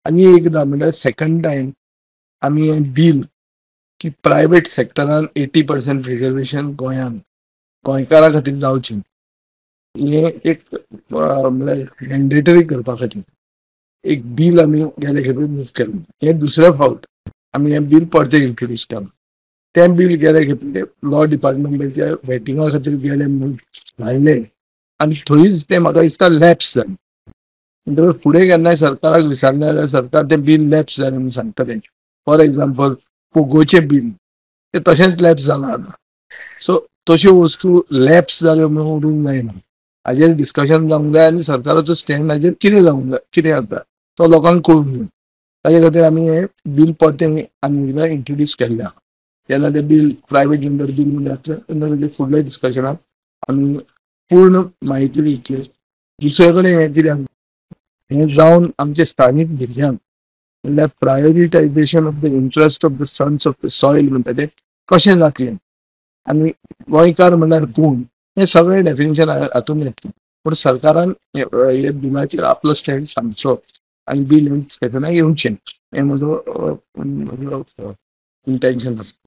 आनी एकदां म्हणल्यार सेकंड टायम आमी हें बील की प्रायवेट सेक्टरान 80% रिजर्वेशन गोंयांत गोंयकारां खातीर जावचें हें एक म्हणल्यार मॅन्डेटरी करपा खातीर एक बील आमी गेले खेपे मूव केलें. हें दुसरे फावट आमी हें बील परतें इंट्रोड्यूस केलां. तें बील गेले खेपे लॉ डिपार्टमेंटाच्या वेटिंगा खातीर गेलें म्हणून धाडलें आनी थंयच तें म्हाका दिसता लॅप्स जालें. म्हणटकच फुडें केन्नाय सरकाराक विचारलें जाल्यार सरकार तें बील लॅप्स जालें म्हणून सांगतलें. फॉर एग्जाम्पल पोगोचें बील तें तशेंच लॅप्स जालां आतां. सो तश्यो वस्तू लॅप्स जाल्यो म्हणून उरूंक जायना. हाजेर डिस्कशन जावंक जाय आनी सरकाराचो स्टँड हाजेर कितें जावंक जाय, कितें आसा तो लोकांक कळूंक जाय. ताजे खातीर आमी हें बील परतें आनी एकदां इंट्रोड्यूस केल्लें आहा. जेन्ना तें बील प्रायवेट मेंबर बील म्हणून जातलें तेन्ना तेजें फुडल्या डिस्कशनाक आमी पूर्ण म्हायती दितले. दुसरे कडेन हें कितें हें जावन आमचे स्थानीक भुरग्यांक म्हणल्यार prioritisation of the interest of the sons of the soil म्हणटा तें कशें जातलें आनी गोंयकार म्हणल्यार कोण हें सगळें डेफिनेशन हातूंत येतलें. पूण सरकारान हे बिलाचेर आपलो स्टँड सांगचो आनी बील डिस्कशनाक येवचें हें म्हजो इंटेन्शन आसा.